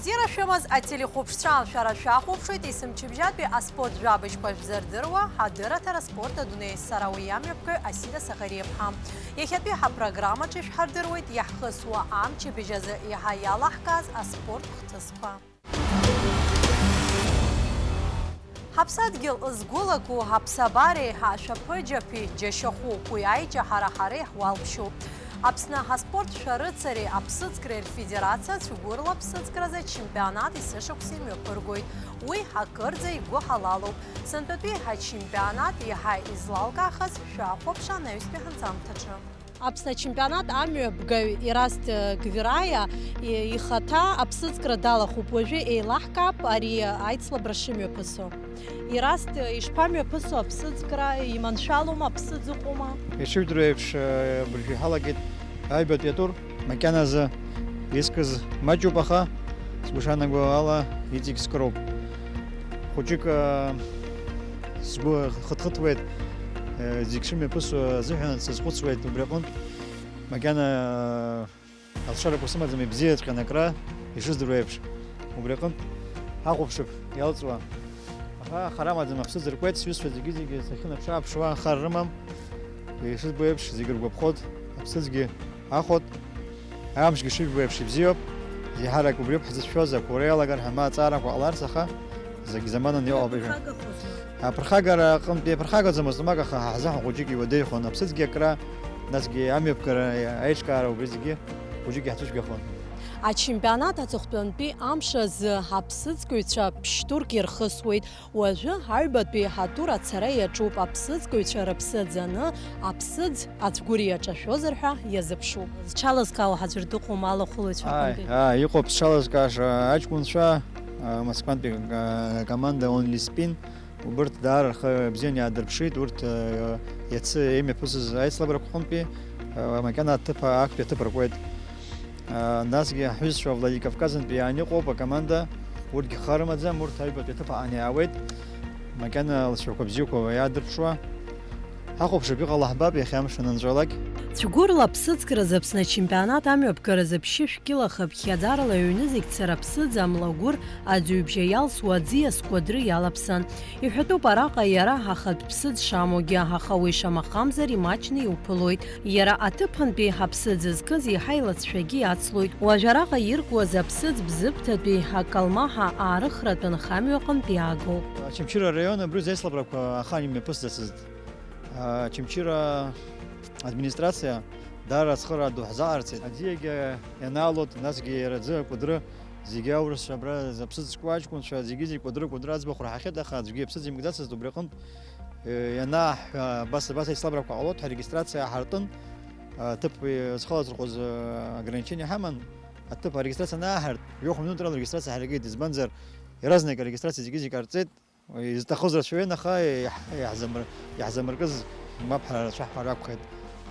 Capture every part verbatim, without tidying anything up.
Бзиара шәымаз ателехәаԥшцәа, шәара шәахәаԥшуеит есымчыбжьатәи аспорт жәабжьқәа шәзырдыруа, ҳадырраҭара Спорт адунеи, сара уи амҩаԥгаҩ Асида Саӷариаԥҳа. Иахьатәи ҳапрограммаҿы ишәҳардыруеит иаҳхысуа амчыбжь азы еиҳа иалаҳкааз аспорт хҭысқәа. Ҳаԥсадгьыл згәылаку, ҳаԥсабареи ҳашәаԥыџьаԥи џьашьахәуп, уи аиҿаҳара ҳара иаҳуалԥшьоуп. Аԥсны аспорт шәарыцареи аԥсыӡкреи рфедерациа цәгәырла аԥсыӡкразы ачемпионат есышықәса имҩаԥыргоит. Уи акырӡа игәы ҳалалуп. Сынтәатәи ҳачемпионат иаҳа излалкаахаз шәахәаԥш анаҩстәи ҳанҵамҭаҿы. Аԥсны ачемпионат амҩаԥгаҩ Ераст Гвираиа ихаҭа аԥсыӡкра далахәуп. Уажәы еилаҳкаап ари аицлабра шымҩаԥысуа. Ераст, ишԥамҩаԥысуа аԥсыӡкра, иманшәалоума, аԥсыӡ ыҟоума? Ишыжәдыруа еиԥш, абыржәы иҳалагеит аҩбатәи атур. Макьаназы искыз маҷуп, аха сгәы шаанаго ала иҵегь скыроуп. Хәыҷык, сгәы хыҭхыҭуеит, зегь шымҩаԥысуа азыҳәан сазхәыцуеит убри аҟынтә. Макьана Алшарақәа сымаӡам, ибзиаҵәҟьаны акра, ишыздыруа еиԥш. Убри аҟынтә ҳахәаԥшып иалҵуа. Аха хара амаӡам, аԥсыӡ ркуеит, сҩызцәа зегьы-зегьы сахьынаԥшы-ааԥшуа, хар рымам. Ишызбо еиԥш, зегьы ргәаԥхоит, аԥсыӡгьы ахоит, амшгьы шыжәбо еиԥш ибзиоуп. Еиҳарак убриоуп ҳзыцәшәоз, ақәра иалагар ҳәа ма аҵаарақәа ҟаларц, аха зегь заманан иҟоуп. Иаԥырхагахозма? Аԥырхагара аҟынтә иаԥырхагаӡамызт, мак, аха ҳзаҳәа хәыҷык иуадаҩхон аԥсыӡгьы акра, насгьы амҩаԥгара аиҿкаара убри зегьы хәыҷык иаҳцәыцәгьахон. Ачемпионат аҵыхәтәантәи амш азы аԥсыӡкыҩцәа ԥшь-турк ирхысуеит. Уажәы аҩбатәи атур ацара иаҿуп, аԥсыӡкыҩцәа рыԥсы аӡаны аԥсыӡ ацәгәыр иаҿашәозар ҳәа иазыԥшуп. Зҽалазкаауа ҳаӡәыр дыҟоума алахәылаҩцәа рҟынтәи? Ааи, ааи, иҟоуп зҽалазкааша аҷкәынцәа, а, Москвантәи, а, команда Only Spin. Убырҭ даара рхы бзианы иаадырԥшит, урҭ, э, иацы еимҩаԥысыз аицлабрақәа рҟынтәи, э, макьана аҭыԥ, актәи аҭыԥ ркуеит. Э, насгьы ҳҩызцәа Владикавказынтәи иааны иҟоуп акоманда, урҭгьы хар рымаӡам, урҭ аҩбатәи аҭыԥ аҟны иаауеит, макьана лҵшәақәа бзиақәа иаадырԥшуа. Ҳахәаԥшып, иҟало ҳбап иахьа амш анынҵәалак. Цәгәырла аԥсыӡкразы Аԥсны ачемпионат амҩаԥгаразы ԥшьышә кьылаха ԥхьаӡарала аҩны зегь цара аԥсыӡ амлагәыр аӡыҩбжьа иалсуа аӡиас кәадры иалаԥсан. Иҳәатәуп араҟа иара ахатә ԥсыӡ шамоугьы, аха уи шамахамзар имаҷны иуԥылоит. Иара аҭыԥантәи аԥсыӡ зкыз еиҳа илацәшәагьы иацлоит. Уажә араҟа иркуаз аԥсыӡ Бзыԥҭатәи акалмаҳа аарыхратәы нхамҩа аҟынтә иаагоуп. Очамчыра араион абри аицлабрақәа ахаан имҩаԥысӡацызт. Очамчыра администрациа даара ацхыраара ду ҳзаҟарҵеит. Аӡиагьы ианаалоит, насгьы иара аӡы акәыдры зегьы аурысцәа абра аԥсыӡ зку аҷкәынцәа зегьы-зегь кәыдры-кәыдры аӡбахә раҳахьеит, аха аӡәгьы аԥсыӡ имгӡацызт. Убри аҟынтә, э, ианаҳҳәа, абас, абас аицлабрақәа ҟалоит ҳәа регистрациа ҳартын, аҭыԥ, э, зхылаҵәҟьоз, э, ограничение ҳаман, аҭыԥ арегистрациа анааҳарт, жәохә минуҭрала арегистрациа ҳаракит, избанзар, иаразнак арегистрациа зегьы-зегь ҟарҵеит. Изҭахыз рацәаҩын, аха иаҳ-, иаҳзамыр-, иаҳзамыркыз мап ҳара рацәа ҳҳәар акәхеит.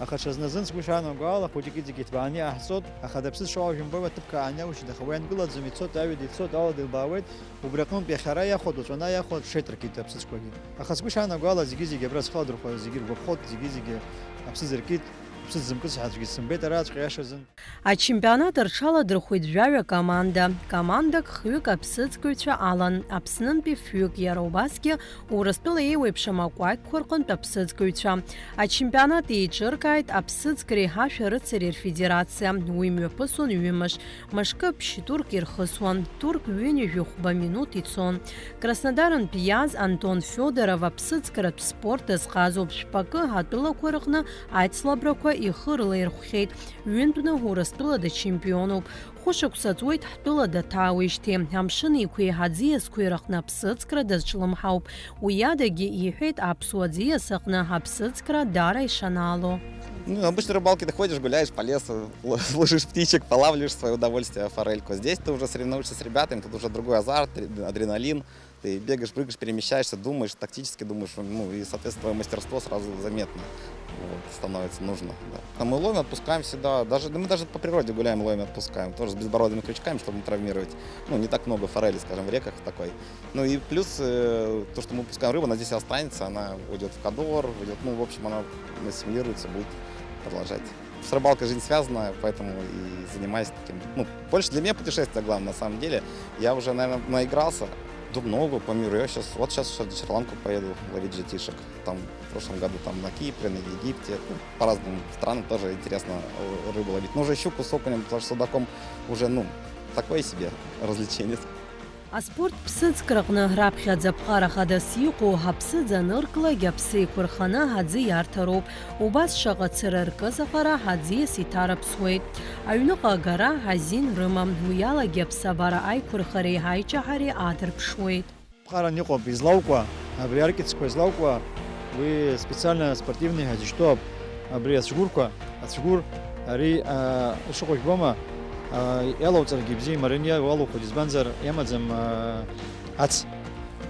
Аха ҽазназын сгәы шаанагоу ала, хәыҷык иҵегь иҭбааны иҟаҳҵоит, аха даԥсыз шоуажәымбои аҭыԥ кааны иаушьҭ, аха уи анкылаӡом, ицоит, аҩада ицоит, алада илбаауеит, убри аҟынтә иахьа ара иахәоит, уаҵәы ана иахәоит, шеиҭаркит аԥсыӡқәагьы. Аха сгәы шаанагоу ала, зегьы-зегьы абра зхы аладырхәа, зегьы иргәаԥхоит, зегьы-зегьы аԥсыӡ ркит, аԥсыӡ зымкыз ҳәа аӡәгьы сымбеит араҵәҟьа иашазын. Ачемпионат рҽаладырхәит жәаҩа команда. Командак хҩык аԥсыӡкыҩцәа алан, Аԥснынтәи фҩык, иара убасгьы Урыстәыла еиуеиԥшым акәакьқәа рҟынтә аԥсыӡкыҩцәа. Ачемпионат еиҿыркааит аԥсыӡкреи ҳашәарыцареи рфедерациа. Уи мҩаԥысон ҩымш, мышкы ԥшь-турк ирхысуан, турк ҩынҩажәи хәба минуҭ ицон. Краснодарынтә иааз Антон Федоров аԥсыӡкратә спорт дазҟазоуп, шәпакы атәылақәа рҟны аицлабрақәа ихы рылаирхәхьеит. Ҩынтәны Урыстәыла дачемпионуп. Хәышықәса ҵуеит ҳтәыла даҭаауеижьҭеи. Амшын Еиқәеи аӡиасқәеи рыҟны аԥсыӡкра дазҿлымҳауп. Уи адагьы иҳәеит аԥсуа ӡиас аҟны аԥсыӡкра даара ишанаало. Ну, обычно рыбалки ты ходишь, гуляешь по лесу, ловишь птичек, полавливаешь в своё удовольствие форельку. Здесь ты уже соревнуешься с ребятами, тут уже другой азарт, адре-, адреналин. Ты бегаешь, прыгаешь, перемещаешься, думаешь, тактически думаешь, ну, и, соответственно, твоё мастерство сразу заметно, вот, становится нужно, да. А мы ловим, отпускаем всегда, даже, да мы даже по природе гуляем, ловим, отпускаем, тоже с безбородыми крючками, чтобы не травмировать. Ну, не так много форели, скажем, в реках такой. Ну и плюс, э, то, что мы выпускаем рыбу, она здесь останется, она уйдёт в кадор, уйдёт, ну, в общем, она ассимилируется, будет продолжать. С рыбалкой жизнь связана, поэтому и занимаюсь таким. Ну, больше для меня путешествия главное, на самом деле. Я уже, наверное, наигрался. Думаю, много по миру. Я сейчас, вот сейчас в Шри-Ланку поеду ловить жетишек. Там в прошлом году там на Кипре, на Египте. Ну, по разным странам тоже интересно э, рыбу ловить. Но уже щуку с окунем, потому что с судаком уже, ну, такое себе развлечение. Аспорт ԥсыӡкраҟны раԥхьаӡа ԥҟара хадас иҟоу аԥсыӡ анырклак аԥсы еиқәырханы аӡы иарҭароуп. Убас шаҟа цыра ркыз аҟара аӡиас иҭарыԥсуеит. Аҩныҟа агара азин рымам, уи алагьы аԥсабара аиқәырхареи аиҷаҳареи аадырԥшуеит. Ԥҟаран иҟоуп излаукуа, абри аркьыцқәа излаукуа, уи специально спортивный ҳәа изышьҭоу абри ацәгәырқәа, ацәгәыр ари, аа, ишыҟоу жәбома, аа, иалауҵаргьы ибзиам, ара иалухуеит, избанзар, иамаӡам, аа, ац,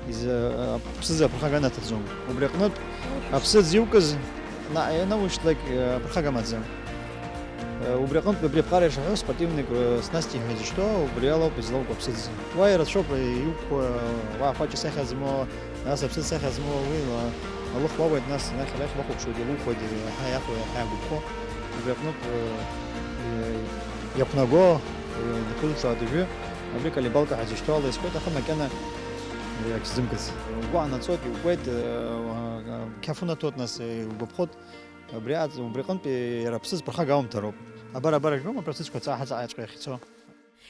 изы, аа, аԥсыӡ аԥырхага анаҭаӡом. Убри аҟнытә, аԥсыӡ иукыз, на-, ианаушьҭлак, аа, аԥырхага амаӡам. Убри аҟынтә, абри аԥҟара ишаҳәо, спортивник, э, снасти ҳәа изышьҭоу, убри алоуп излоуго аԥсыӡ. Уа ирацәоуп, э, иуқәа, уа ахәаҷ исахьа змоу, нас аԥсыӡ сахьа змоу, уи ла-, алых уауеит, нас анахь арахь уахәаԥшуеит, илухуеит, еиҳа иафо, еиҳа иагәаԥхо. Убри аҟнытә, э, э, иақәнаго, э, инапы зыцу адәажәы, абри Калибалка ҳәа изышьҭоу ала искуеит, аха макьана, э, акгьы зымгыц. Угәы анаҵоит, иукуеит, э, э, қьаф унаҭоит, нас, э, иугәаԥхоит. Абри аҵ-, убри аҟынтәи иара аԥсыӡ ԥырхага аумҭароуп. Абар, абар, жәбома, аԥсыӡқәа ҵаҳа-ҵаҳа иаҵәҟьа иахьцо.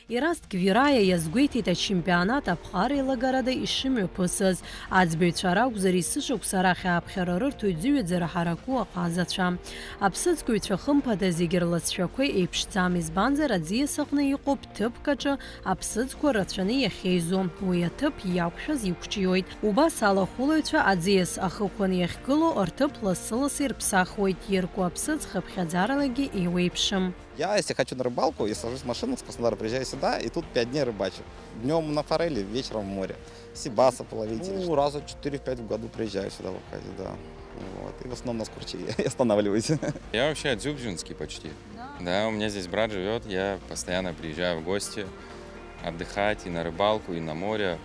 Ераст Гвираиа иазгәеиҭеит ачемпионат аԥҟара еилагарада ишымҩаԥысыз. Аӡбаҩцәа ракәзар, есышықәса арахь ааԥхьара рырҭоит зыҩаӡара ҳараку аҟазацәа. Аԥсыӡкыҩцәа, хымԥада, зегьы рласшәақәа еиԥшӡам, избанзар, аӡиас аҟны иҟоуп ҭыԥк аҿы аԥсыӡқәа рацәаны иахьеизо, уи аҭыԥ иақәшәаз иқәҿиоит. Убас ала ахәылаҩцәа аӡиас ахықәан иахьгылоу рҭыԥ лассы-лассы ирԥсахуеит, ирку аԥсыӡ хыԥхьаӡаралагьы еиуеиԥшым. Я, если хочу на рыбалку, я сажусь в машину, с Краснодара приезжаю сюда, и тут пять дней рыбачу. Днём на форели, вечером в море. Сибаса половить или Ну, что. раза четыре-пять в году приезжаю сюда в Абхазию, да. Вот. И в основном на Скурчи я останавливаюсь. Я вообще дзюбжинский почти. Да? Да, у меня здесь брат живёт, я постоянно приезжаю в гости, отдыхать и на рыбалку, и на море.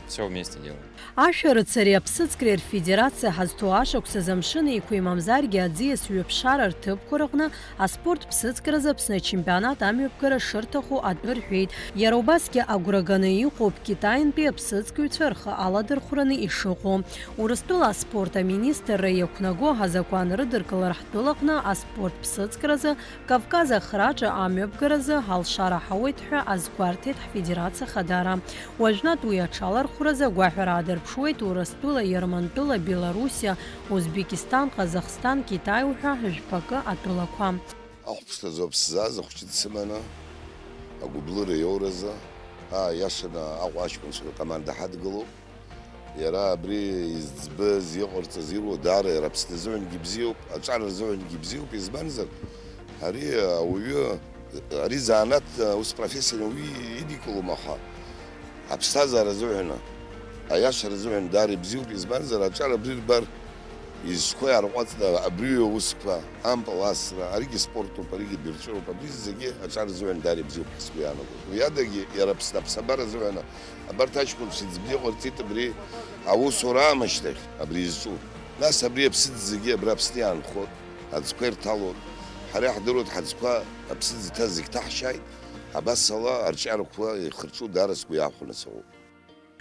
Всё вместе делаем. Ашәарыцареи аԥсыӡкреи рфедерациа ҳазҭоу ашықәсазы Амшын Еиқәа имамзаргьы аӡиас ҩаԥшара рҭыԥқәа рҟны аспорт ԥсыӡкразы Аԥсны ачемпионат амҩаԥгара шырҭаху атәы рҳәеит. Иара убасгьы агәра ганы иҟоуп Китаинтәи аԥсыӡкыҩцәа рхы аладырхәраны ишыҟоу. Урыстәыла аспорт аминистрра иақәнаго азакәан рыдыркылар ҳтәылаҟны аспорт ԥсыӡкразы Кавказ ахраҿы амҩаԥгаразы алшара ҳауеит ҳәа азгәарҭеит ҳфедерациа Ахадара. Уажәнатә уи аҽалархәразы агәаҳәара аадырԥшуеит Урыстәыла, Иармантәыла, Белоруссиа, Узбекистан, Ҟазахстан, Китай уҳәа жәпакы атәылақәа. Ахәԥшҭазоуп сзааз, ахәҷы дсыманы, агәыблыра иоуразы, аа, иашаны Аҟәа аҷкәынцәа ркоманда ҳадгылоуп. Иара абри изӡбыз, иҟарҵаз, ируа даара иара Аԥсны азыҳәангьы ибзиоуп, аҿар азыҳәангьы ибзиоуп, избанзар, ари ауаҩы, ари занааҭ, ус профессианы уаҩы идикылом, аха аԥсҭазаара азыҳәан, аиашара азыҳәан даара ибзиоуп, избанзар, аҿар абри рбар, изқәа иаарҟәаҵны абри аусқәа, ампыл асра, аригьы спортуп, аригьы дырҵәыроуп, абри зегьы аҿар азыҳәан даара ибзиоуп ҳәа сгәы иаанагоит. Уи адагьы иара Аԥсны аԥсабара азыҳәан Абарҭ аҷкәынцәа иӡбеиҟарҵеит абри аусура аамышьҭахь, абри изҿу. Нас абри аԥсыӡ зегьы абра Аԥсны иаанхоит, аӡқәа ирҭалоит. Ҳара иаҳдыруеит, ҳаӡқәа аԥсыӡ иҭаз зегь ҭаҳшьааит. Абас ала арҿиарақәа еихырҿу даара сгәы иахәаны сыҟоуп.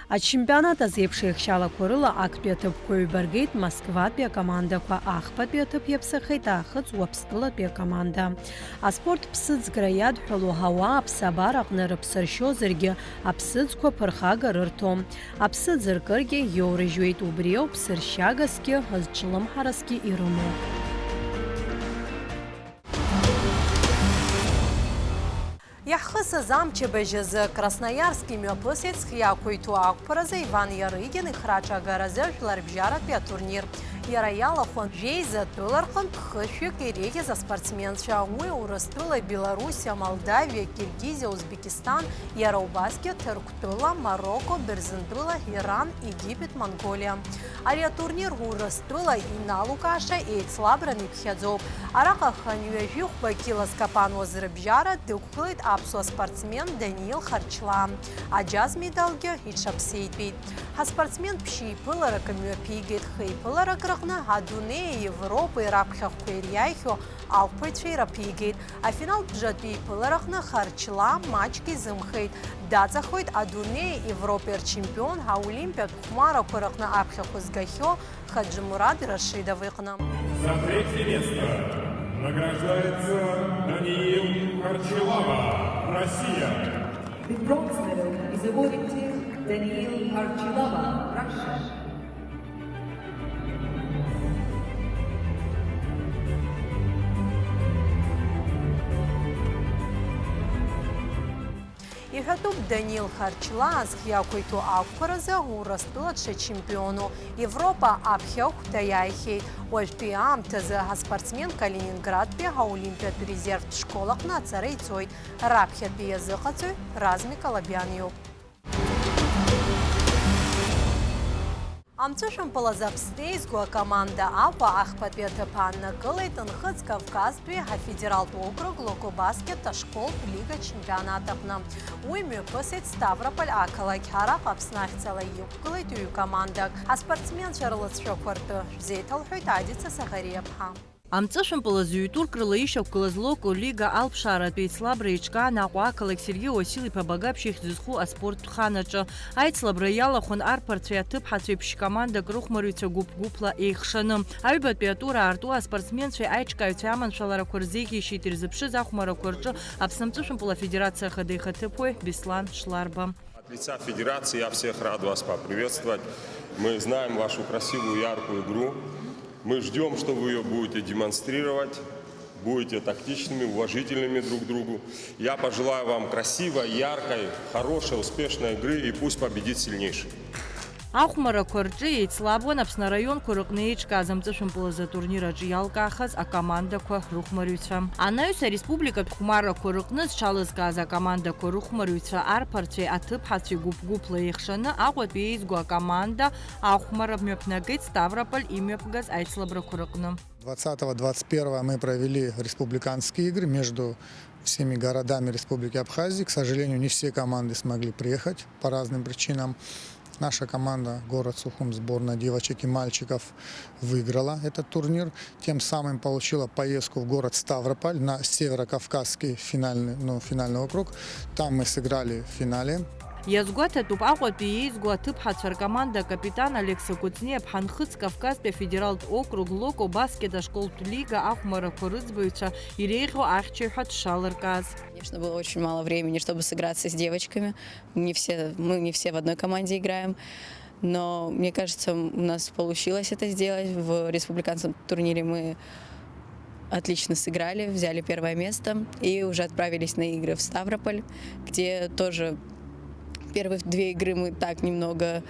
Ачемпионат азы еиԥш еихшьалақәа рыла актәи аҭыԥқәа ҩба ргеит Москватәи акомандақәа, ахԥатәи аҭыԥ иаԥсахеит Аахыҵ Уаԥстәылатәи акоманда. Аспорт ԥсыӡкра иадҳәалоу ауаа аԥсабараҟны рыԥсы ршьозаргьы, аԥсыӡқәа ԥырхага рырҭом. Аԥсыӡ ркыргьы иоурыжьуеит, убриоуп ԥсыршьагасгьы, зҿлымҳарасгьы ирымоу. Иаҳхысыз амчыбжь азы Красноиарск имҩаԥысит зхы иақәиҭу ақәԥаразы Иван Иарыгин ихраҿы агаразы ажәларбжьаратәи атурнир. Иара иалахәын жәеиза тәыла рҟынтә хышәҩык иреиӷьыз аспортсменцәа, уи Урыстәыла, Белоруссиа, Молдавиа, Киргизиа, Узбекистан, иара убасгьы Ҭырқәтәыла, Марокко, Бырзентәыла, Иран, Египет, Монголиа. Ари атурнир Урыстәыла иналукааша еицлабран иԥхьаӡоуп. Араҟа хынҩажәи хәба қьыла зкапануаз рыбжьара дықәгылеит аԥсуа спортсмен Даниил Харчлаа. Аџьаз медалгьы иҽаԥсеитәит. Ҳаспортсмен ԥшьеиԥыларак мҩаԥигеит, хеиԥыларак рыҟны Аҟны адунеи Европеи раԥхьахәқәа ириааихьоу ақәԥаҩцәа ираԥигеит. Афиналтә бжатәи иԥылараҟны Харчлаа маҷк изымхеит. Даҵахоит адунеи Европеи рчемпион, аолимпиатә хәмарақәа рыҟны аԥхьахә згахьоу Хаджимурад Рашидов иҟны. За третье место награждается Даниил Харчилава, Россия. The bronze medal is awarded to Daniil Harchilava, Russia. Иҳәатәуп, Данил Харчлаа зхы иақәиҭу ақәԥаразы Урыстәыла дшачемпиону, Европа аԥхьахәҭа иааихьеит. Уажәтәи аамҭазы аспортсмен Калининградтәи аолимпиатә резервтә школ аҟны аҵара ицоит. Раԥхьатәи иазыҟаҵаҩ Разми Калабиан иоуп. Амҵәышәымпыл азы Аԥсны еизго акоманда Аҟәа ахԥатәи аҭыԥ ааннакылеит Нхыҵ Кавказтәи афедералтә округ Локобаскет ашколтә лига ачемпионат аҟны. Уи мҩаԥысит Ставрополь ақалақь. Араҟа Аԥсны ахьӡала иқәгылеит ҩ-командак. Аспортсменцәа рлыҵшәақәа ртәы шәзеиҭалҳәоит Адица Саӷариаԥҳа. Амҵәышәымпыл азы ҩ-турк рыла ишьақәгылаз Локо Лига алԥшааратә еицлабра еиҿкаан Аҟәа ақалақь Сергеи Уасил-иԥа Багаԥшь ихьӡ зху аспорттә хан аҿы. Аицлабра иалахәын арԥарцәеи аҭыԥҳацәеи ԥшь-командак рыхәмарҩцәа гәыԥ-гәыԥла еихшаны. Аҩбатәи атур аартуа аспортсменцәеи аиҿкааҩцәеи аманшәаларақәа рзеиӷьеишьеит ирзыԥшыз ахәмарақәа рҿы Аԥсны амҵәышәымпыл афедерациа ахада ихаҭыԥуаҩ Беслан Шларба. От лица федерации я всех рад вас поприветствовать. Мы знаем вашу красивую, яркую игру. Мы ждём, что вы её будете демонстрировать, будете тактичными, уважительными друг к другу. Я пожелаю вам красивой, яркой, хорошей, успешной игры, и пусть победит сильнейший. Ахәмарақәа рҿы еицлабуан Аԥсны араионқәа рыҟны еиҿкааз амҵәышәымпыл азы атурнир аҿы иалкаахаз акомандақәа рыхәмарҩцәа. Анаҩс ареспубликатә хәмаррақәа рыҟны зҽалызкааз акомандақәа рыхәмарҩцәа арԥарцәеи аҭыԥҳацәеи гәыԥ-гәыԥла еихшаны Аҟәатәи еизго акоманда ахәмарра мҩаԥнагеит Ставрополь имҩаԥгаз аицлабрақәа рыҟны. Двадцатого, двадцать первого мы провели республиканские игры между всеми городами Республики Абхазии. К сожалению, не все команды смогли приехать по разным причинам. Наша команда, город Сухум, сборная девочек и мальчиков выиграла этот турнир. Тем самым получила поездку в город Ставрополь на Северо-Кавказский финальный, ну, финальный округ. Там мы сыграли в финале. Иазгәаҭатәуп, Аҟәатәи еизго аҭыԥҳацәа ркоманда акапитан Олег Сакәыҵниаԥҳа Нхыҵ Кавказтәи афедералтә округ Локо баскет ашколтә лига ахәмарақәа рыӡбаҩцәа иреиӷьу ахьчаҩ ҳәа дшалыркааз. Конечно, было очень мало времени, чтобы сыграться с девочками. Не все, мы не все в одной команде играем. Но мне кажется, у нас получилось это сделать. В республиканском турнире мы отлично сыграли, взяли первое место и уже отправились на игры в Ставрополь, где тоже первые две игры мы так немного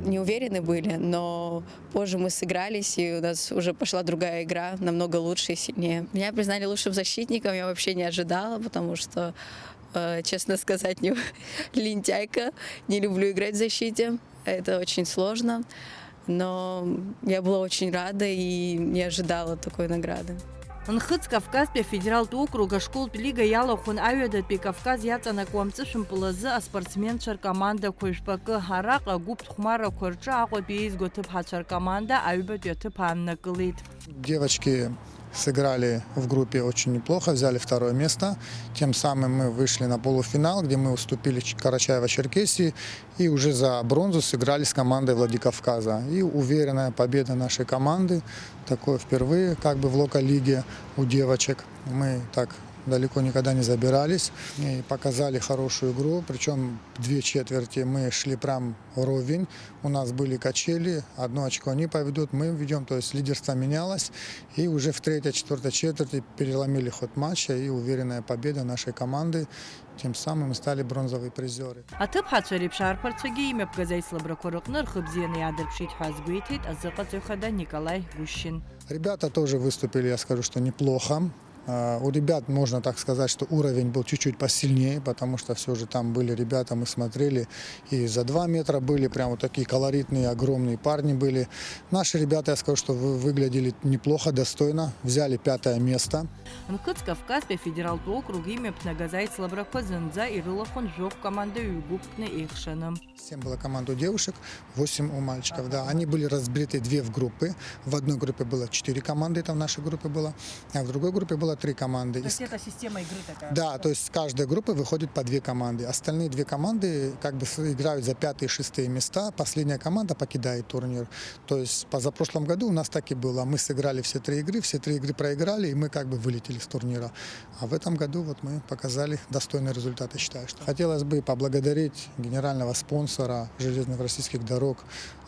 не уверены были, но позже мы сыгрались, и у нас уже пошла другая игра, намного лучше и сильнее. Меня признали лучшим защитником, я вообще не ожидала, потому что, э, честно сказать, не лентяйка, не люблю играть в защите. Это очень сложно, но я была очень рада и не ожидала такой награды. Нхыҵ Кавказтәи афедералтә округ ашколтә лига иалахәын аҩадатәи Кавказ иаҵанакуа амҵәышәымпыл азы аспортсменцәа ркомандақәа жәпакы. Араҟа агәыԥ хәмаррақәа рҿы Аҟәатәи еизго аҭыԥҳацәа ркоманда аҩбатәи аҭыԥ ааннакылеит. Девочки сыграли в группе очень неплохо, взяли второе место. Тем самым мы вышли на полуфинал, где мы уступили Ч-, Карачаево-Черкесии. И уже за бронзу сыграли с командой Владикавказа. И уверенная победа нашей команды. Такое впервые, как бы, в Локо-лиге у девочек. Мы так далеко никогда не забирались. И показали хорошую игру. Причём две четверти мы шли прям вровень. У нас были качели. Одно очко они поведут, мы ведём. То есть лидерство менялось. И уже в третьей, четвёртой четверти переломили ход матча. И уверенная победа нашей команды. Тем самым мы стали бронзовые призёры. Аҭыԥҳацәа реиԥш арԥарцәагьы имҩаԥгаз аицлабрақәа рыҟны рхы бзианы иаадырԥшит ҳәа азгәеиҭеит азыҟаҵаҩ хада Николаи Гущин. Ребята тоже выступили, я скажу, что неплохо. А, у ребят, можно так сказать, что уровень был чуть-чуть посильнее, потому что всё же там были ребята, мы смотрели, и за два метра были, прям вот такие колоритные, огромные парни были. Наши ребята, я скажу, что вы-, выглядели неплохо, достойно, взяли пятое место. Нхыҵ Кавказтәи афедералтә округ имҩаԥнагаз аицлабрақәа зынӡа ирылахәын жәохә команда ҩ-гәыԥкны еихшаны. Семь было команд у девушек, восемь у мальчиков, да. Они были разбиты две в группы. В одной группе было четыре команды, это в нашей группе было, а в другой группе было три команды. То есть это система игры такая? Да, то есть с каждой группы выходит по две команды. Остальные две команды как бы с-, играют за пятые и шестые места. Последняя команда покидает турнир. То есть позапрошлом году у нас так и было. Мы сыграли все три игры, все три игры проиграли, и мы как бы вылетели с турнира. А в этом году вот мы показали достойный результат, я считаю, что. Хотелось бы поблагодарить генерального спонсора «Железных российских дорог»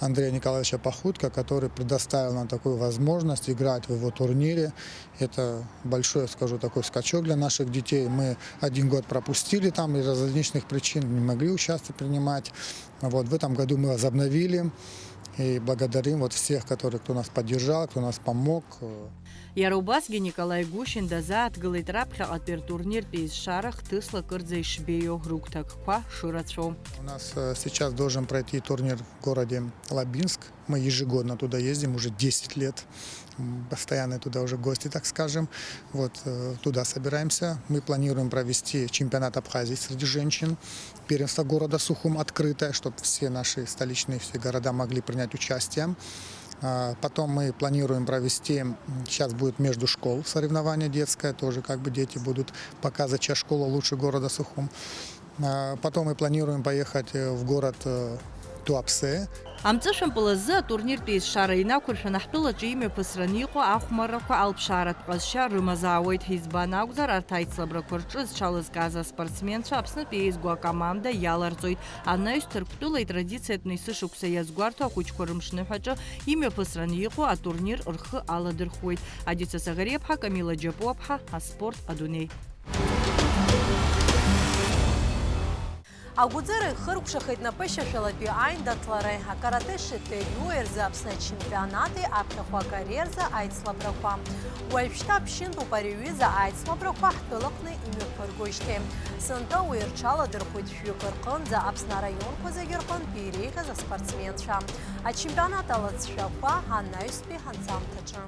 Андрея Николаевича Пахутко, который предоставил нам такую возможность играть в его турнире. Это большой, скажу, такой скачок для наших детей. Мы один год пропустили там из различных причин, не могли участие принимать. Вот, в этом году мы возобновили и благодарим вот всех, которые, кто нас поддержал, кто нас помог. Иара убасгьы Николаи Гущин дазааҭгылеит раԥхьаҟатәи ртурниртә еизшара хҭысла кырӡа ишбеиоу, рыгәҭакқәа шырацәоу. У нас, э, сейчас должен пройти турнир в городе Лабинск. Мы ежегодно туда ездим уже десять лет. М, постоянные туда уже гости, так скажем. Вот, э, туда собираемся. Мы планируем провести чемпионат Абхазии среди женщин, первенство города Сухум открытое, чтоб все наши столичные все города могли принять участие. А, потом мы планируем провести, м, щас будет между школ соревнование детское, тоже как бы дети будут показывать, чья школа лучше города Сухум. А, потом мы планируем поехать, э, в город, э, Туапсе. Амҵәышәымпыл азы атурниртә еизшара инақәыршәаны ҳтәылаҿы имҩаԥысраны иҟоу ахәмаррақәа алԥшааратә ҟазшьа рымазаауеит. Избан акәзар, арҭ аицлабрақәа рҿы зҽалызкааз аспортсменцәа Аԥснытәи еизго акоманда иаларҵоит. Анаҩс Ҭырқәтәыла итрадициатәны есышықәса иазгәарҭо ахәыҷқәа рымшныҳәаҿы имҩаԥысраны иҟоу атурнир рхы аладырхәуеит. Адица Саӷариаԥҳа, Камила Џьапуаԥҳа, аспорт адунеи. Агәыӡара ихыркәшахеит напышьашәалатәи аиндаҭлареи акарате шитериуи рзы Аԥсны ачемпионати аԥхьахә акариа рзы аицлабрақәа. Уажәшьҭа ԥшьынтәуп ари аҩыза аицлабрақәа ҳтәылаҟны имҩаԥыргоижьҭеи. Сынтәа уи рҽаладырхәит шәҩык рҟынӡа Аԥсны араионқәа зегьы рҟынтә иреиӷьыз аспортсменцәа. Ачемпионат алҵшәақәа анаҩстәи ҳанҵамҭаҿы.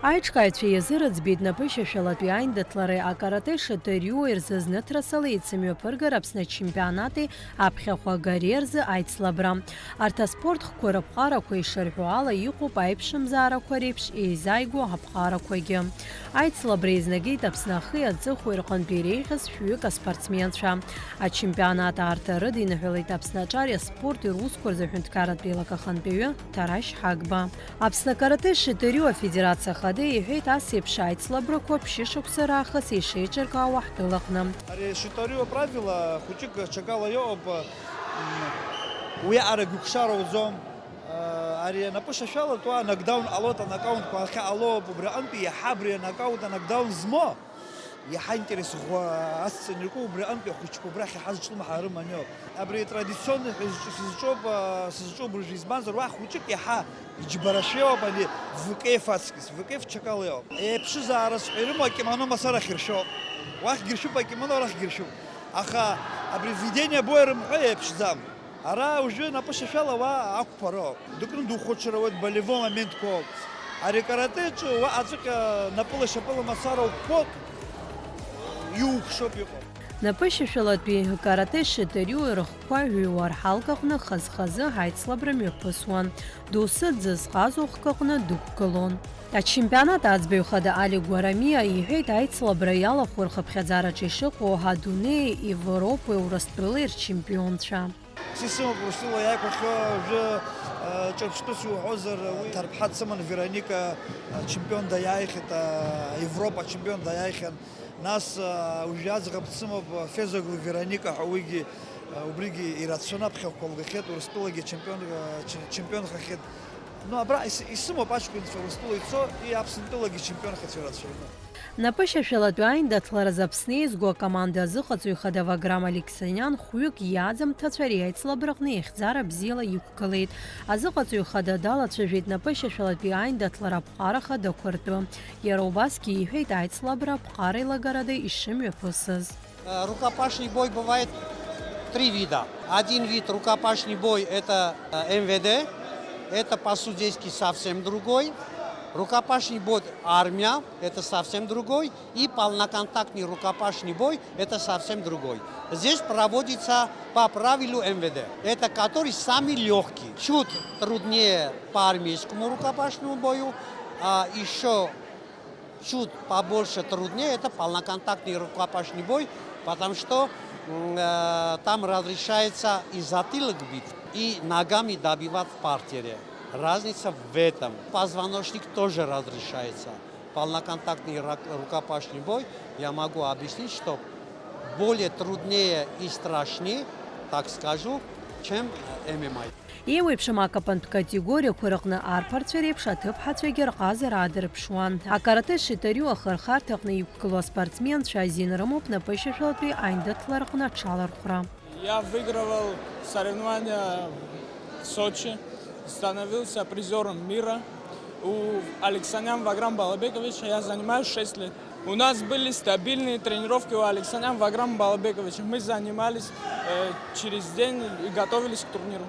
Аиҿкааҩцәа иазырыӡбеит напышьашәалатәи аиндаҭлареи акарате шитериуи рзы зны трасала еицымҩаԥыргар Аԥсны ачемпионати аԥхьахә агареи рзы аицлабра. Арҭ аспорт хкқәа рыԥҟарақәа ишырҳәо ала иҟоуп аиԥшымзаарақәа реиԥш еизааигәоу аԥҟарақәагьы. Аицлабра еизнагеит Аԥсны ахи аҵыхәеи рҟынтә иреиӷьыз шәҩык аспортсменцәа. Ачемпионат аарта рыдиныҳәалеит Аԥсны аҿари аспорти русқәа рзы аҳәынҭқарратә еилак ахантәаҩы Ҭарашь Ҳагба. Аԥсны акарате шитериуи афедерациа ахада иҳәеит, ас еиԥш аицлабрақәа ԥшьышықәса раахыс ишеиҿыркаауа ҳтәылаҟны. Ари шитериуи аправила хәыҷык ҽакала иоуп, м, уи аҟара гәыхшара уӡом. Ари анапы шашәалатәуа анокдаун ҟалоит, анокаунтқәа ахьыҟалоуп, убри аҟынтәи иаҳа абри анокаунт, анокдаун змоу. Иаҳа интерес ӷәӷәа асцена ику, убри аҟынтәи ахәыҷқәа убрахь иаҳа зҿлымҳара рыманы иоуп. Абри традиционный ҳәа зҿу-, сызҿоуп, а, сызҿу убыржәы, избанзар, уа хәыҷык иаҳа иџьбарашәа иоуп, ани В К Ф аҵкыс, В К Ф ҽакала иоуп. Еиԥшызаара сҳәа ирымоу акимоно мацара ахьыршәоуп. Уахьгьы иршәуп акимоно, арахьгьы иршәуп. Аха абри введение боя рымҳәо еиԥшӡам. Ара уажәы напы шашәала уа ақәԥароуп. Дыкны духәаҽыруеит, болевой моментқәоуп. Ари акаратеҿы уаҟаҵәҟьа напыла-шьапыла мацара уқәԥо иухшоуп иҟоу. Напышьашәалатәи каратеши териуи рыхқәа ҩуа рҳалк аҟны хаз-хазы ҳаицлабра мҩаԥысуан. Доусы дзызҟаз ухк аҟны дықәгылон. Ачемпионат аӡбаҩ хада Али Гәарамиа иҳәеит, аицлабра иалахәу рхыԥхьаӡараҿы ишыҟоу адунеи, Европеи, Урыстәылеи рчемпионцәа. Сисымоуп Урыстәыла иааиқәахьоу уажәы, э, ҿырԥштәыс иуҳәозар, уи ҭарԥҳа дсыман, Вероника, э, чемпион даиааихьеит, э, Европа чемпион даиааихьан. Нас, э, уажәы аӡӷаб дсымоуп, э, Фезоглы Вероника ҳәа, уигьы, э, убригьы ирацәаны аԥхьахәқәа лгахьеит, Урыстәылагьы чемпион, э, ч-, чемпионхахьеит. Ну, абра ис-, исымоуп аҷкәынцәа Урыстәыла ицо, и Аԥсынтәылагьы чемпионхацәа ирацәаҩны. Напышьашәалатәи аиндаҭлараз Аԥсны еизго акоманда азыҟаҵаҩ хада Ваграм Алексаниан хәҩык иаӡамҭацәа ари аицлабраҟны иахьӡара бзиала иқәгылеит. Азыҟаҵаҩ хада далацәажәеит напышьашәалатәи аиндаҭлара аԥҟара хадақәа ртәы. Иара убасгьы иҳәеит аицлабра аԥҟара еилагарада ишымҩаԥысыз. Э, рукопашный бой бывает три вида. Один вид рукопашный бой — это, э, М В Д, это по-судейски совсем другой. Рукопашный бой армия — это совсем другой. И полноконтактный рукопашный бой — это совсем другой. Здесь проводится по правилу М В Д. Это который самый лёгкий. Чуть труднее по армейскому рукопашному бою, а ещё чуть побольше труднее — это полноконтактный рукопашный бой, потому что, м, э, там разрешается и затылок бить, и ногами добивать в партере. Разница в этом. Позвоночник тоже разрешается. Полноконтактный рак-, рукопашный бой, я могу объяснить, что более труднее и страшнее, так скажу, чем, э, М М А. Еиуеиԥшым акапантә категориақәа рыҟны арԥарцәа реиԥш аҭыԥҳацәагьы рҟазара аадырԥшуан. Акарате Шитариу ахырхарҭаҟны иқәгылоу аспортсменцәа азин рымоуп напышьашәалатәи аиндаҭлараҟны аҽалархәра. Я выигрывал соревнования в Сочи, становился призёром мира. У Алексанян Ваграм Балабековича я занимаюсь шесть лет. У нас были стабильные тренировки у Алексанян Ваграм Балабековича. Мы занимались, э, через день и готовились к турниру.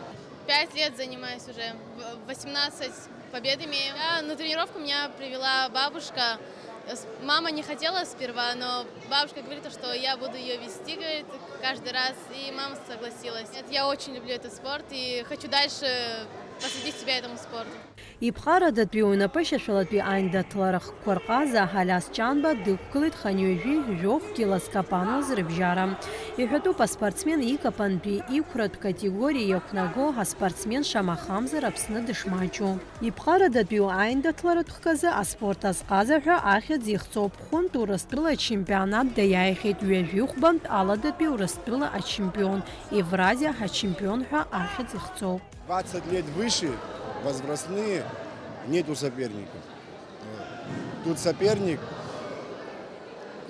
Пять лет занимаюсь уже, в-, восемнадцать побед имею. Я на тренировку меня привела бабушка. С-, мама не хотела сперва, но бабушка говорит, что я буду её вести, говорит, каждый раз. И мама согласилась. Нет, я очень люблю этот спорт и хочу дальше посвятить себя этому спорту. Иԥҟарадатәи уи напышьашәалатәи аиндаҭлара хкқәа рҟаза Алиас Ҷанба дықәгылеит хынҩажәи жәохә кило зкапануаз рыбжьара. Иҳәатәуп аспортсмен икапантәи иқәратә категориа иақәнаго аспортсмен шамахамзар Аԥсны дышмаҷу. Иԥҟарадатәи аиндаҭларатә хкы азы аспорт азҟаза ҳәа ахьӡ ихҵоуп. Хәынтә Урыстәыла ачемпионат даиааихьеит ҩажәихәбантә аладатәи Урыстәыла ачемпион, Евразиа ачемпион ҳәа ахьӡ ихҵоуп. Двадцать лет выше возрастные, нету соперников. Вот. Тут соперник,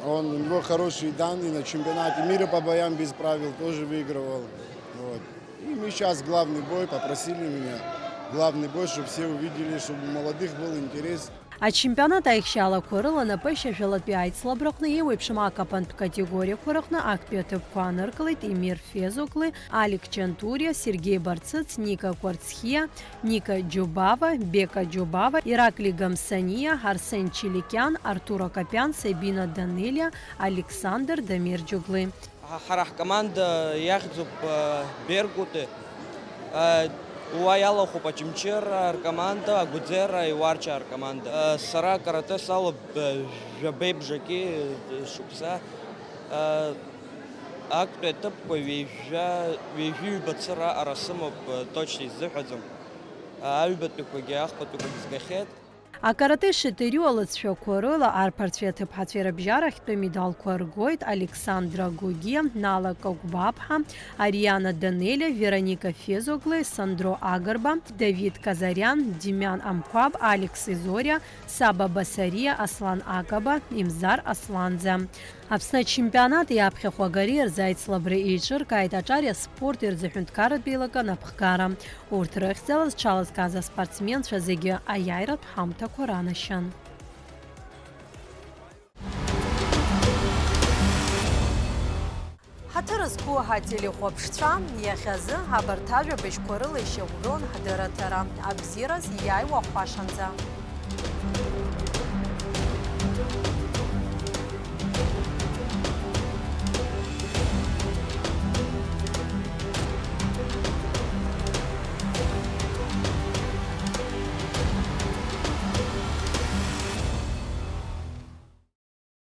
он, у него хорошие данные, на чемпионате мира по боям без правил тоже выигрывал. Вот. И мы сейчас главный бой, попросили меня, главный бой, чтобы все увидели, чтобы у молодых был интерес. Ачемпионат аихшьалақәа рыла напышьашәалатәи аицлабраҟны еиуеиԥшым акапантә категориақәа рыҟны актәи аҭыԥқәа ааныркылеит Емир Фезоглы, Алик Чантуриа, Сергеи Барцыц, Ника Кварцхиа, Ника Џьобава, Бека Џьобава, Ираклий Гамсаниа, Арсен Чиликиан, Артур Акопиан, Сабина Данелиа, Александр Дамирџьоглы. Ҳа-, ҳара ҳкоманда иахьӡуп, э, Беркуты. Э, уа иалахәуп Очамчыра ркоманда, Агәыӡера, Иуарча ркоманда. Э, сара акарате салоуп, э, жәабеи бжаки, э, шықәса. Э, актәи аҭыԥқәа ҩажәа, ҩажәи ҩба цыра аҟара сымоуп, э, точно исзыҳәаӡом. Э, аҩбатәиқәагьы, ахԥатәиқәагьы згахьеит. Акарате Шитариу алыҵшәақәа рыла арԥарцәеи аҭыԥҳацәеи рыбжьарахьтәи амедалқәа ргоит Александра Гогиа, Нала Кагәбаԥҳа, Ариана Данелиа, Вероника Фезоглы, Сандро Агарба, Давид Казариан, Демиан Амқәаб, Алекс Изориа, Саба Басариа, Аслан Акаба, Имзар Асланӡа. Аԥсны ачемпионат иаԥхьахә агареи рзы аицлабра еиҿыркааит аҿар аспорти рзы аҳәынҭқарратә еилакы анапхгара. Урҭ рыхьӡала зҽалазкааз аспортсменцәа зегьы аиааиратә ҳамҭақәа ранашьан. Ҳаҭыр зқәу ҳателехәаԥшцәа, иахьазы абарҭ ажәабжьқәа рыла ишьақәгылан ҳдырраҭара. Абзиараз иааиуа хәашанӡа.